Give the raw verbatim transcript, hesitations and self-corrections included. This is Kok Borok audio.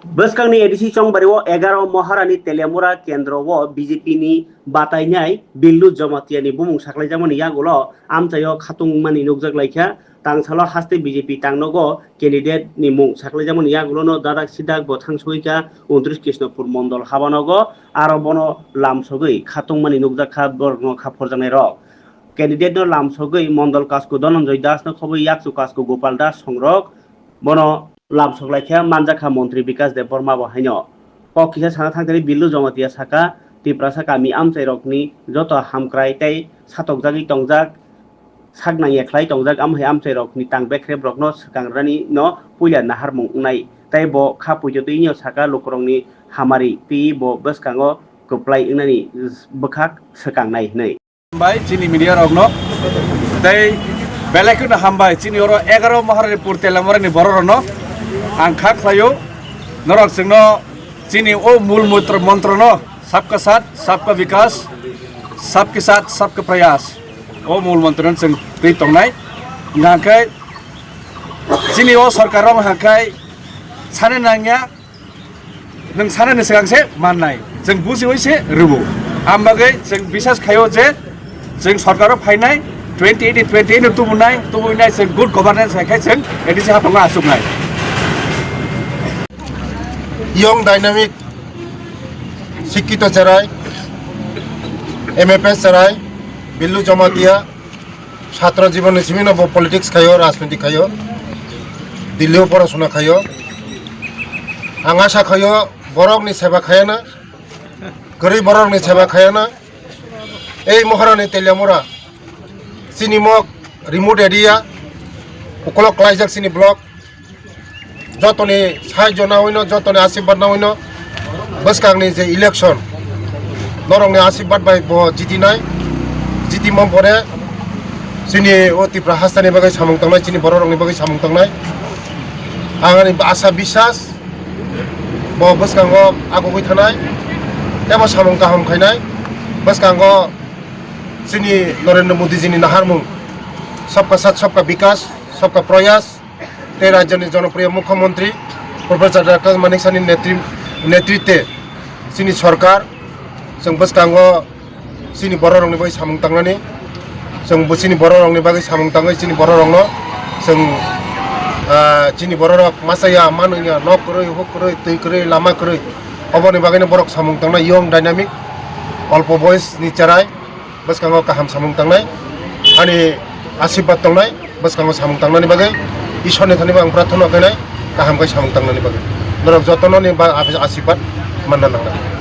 Bwskangni A D C chongbario egaro Moharani Teliamura kendro o B J P ni batainai Billu Jamatia ni bumung saklaijakmani yagulo amchaio khatung wngmani nukjak laikha. Tangsalo haste B J P tangnogo candidate ni mung saklaijakmani yagulono dadak sidak bo thangsogwi kha untris Krishnopur mondol habanogo, aro bono lamsogwi khatungmani nukjak kha borokno kha phorjaknairok. Candidate no lamsogwi Mondol Kasku Dhananjoy Das no khobwi yakchu Kasku Gopal Das songrok bono lamsok laikha manjakha Montri Bikas Debbarma bo haino. Kok kisa sana thangtani Billu Jamatia saka Tiprasa kami amchairokni joto hamkrai tei satokjagwi tongjak, sak nangya khlai tongjak, amhai amchairokni tang bekhrep rokno swkang rani no puila naharmung wngnai tei bo kha puitotwino saka lukurokni hamari twi bo bwskango kwplai wngnani bwkhak swkangnai hwnwi. Hambai chini media rokno. Tei belai kheno hambai chini oro egaro Maharanipur Telamurani borok rokno. Ang kha khlaio norok chwngno chini o mul mutro montrono sabka sat, sabka vikas, sabke sat, sabka prayas. O mul montrono chwng twi tongnai. Hingkha khe chini o sorkar rok hingkha khe sana nangya. Nwng sanani swkang se mannai, chwng bujiwi se rwo. Ang bagwi chwng bisas khaio je chwng sorkaro phainai, twenty eighteen twenty eight no tubunai, tubunai chwng good governance hai khai chwng A D C haphango achuknai. Young dynamic, Sikkito Cherai, M F S Cherai, Billu Jamatia, Chhatro jibon ni simi no bo politics khaio, rajniti khaio, Delhi o porasona khaio. Ang asa khaio borok ni seba khayana, kwrwi borok ni seba khayana. Ei Maharani Teliamura, chini mok remote area, ukolok klaijak chini block. Jotoni sahajyo nawi no, jotoni asirbat nawi no, bwskangni je election, norokni asirbat bai bo jitinai, jiti man pore chini o Tipra hasteni bagwi samung tangnai, chini borok rokni bagwi samung tangnai. Ang ani asa bisas bo bwskango agugwi thanai, tebo samung kaham khainai. Bwskango chini Narendra Modi jini naharmung, sabka sat, sabka vikas, sabka prayas, tei rajyoni jonopriyo mukhyamantri Professor Doctor Manik Sahni netri-, netritwe chini sorkar, chwng bwskango chini bororokni bagwi samung tangnani, chwng bo chini bororokni bagwi samung tangwi chini bororokno chwng, ah, chini bororok masa ya, man wngya, nok kwrwi, huk kwrwi, twi kwrwi, lama kwrwi, oboni bagwino borok samung tangnai, young dynamic, olpo boyes ni cherai. Bwskango kaham samung tangnai, ani asirbat tongnai, bwskango samung tangnani bagwi Ishwarni thani bo ang prarthana khainai, kaham khe samung tangnani bagwi. Norok jotono ni ba-, asirbat manna nangnai.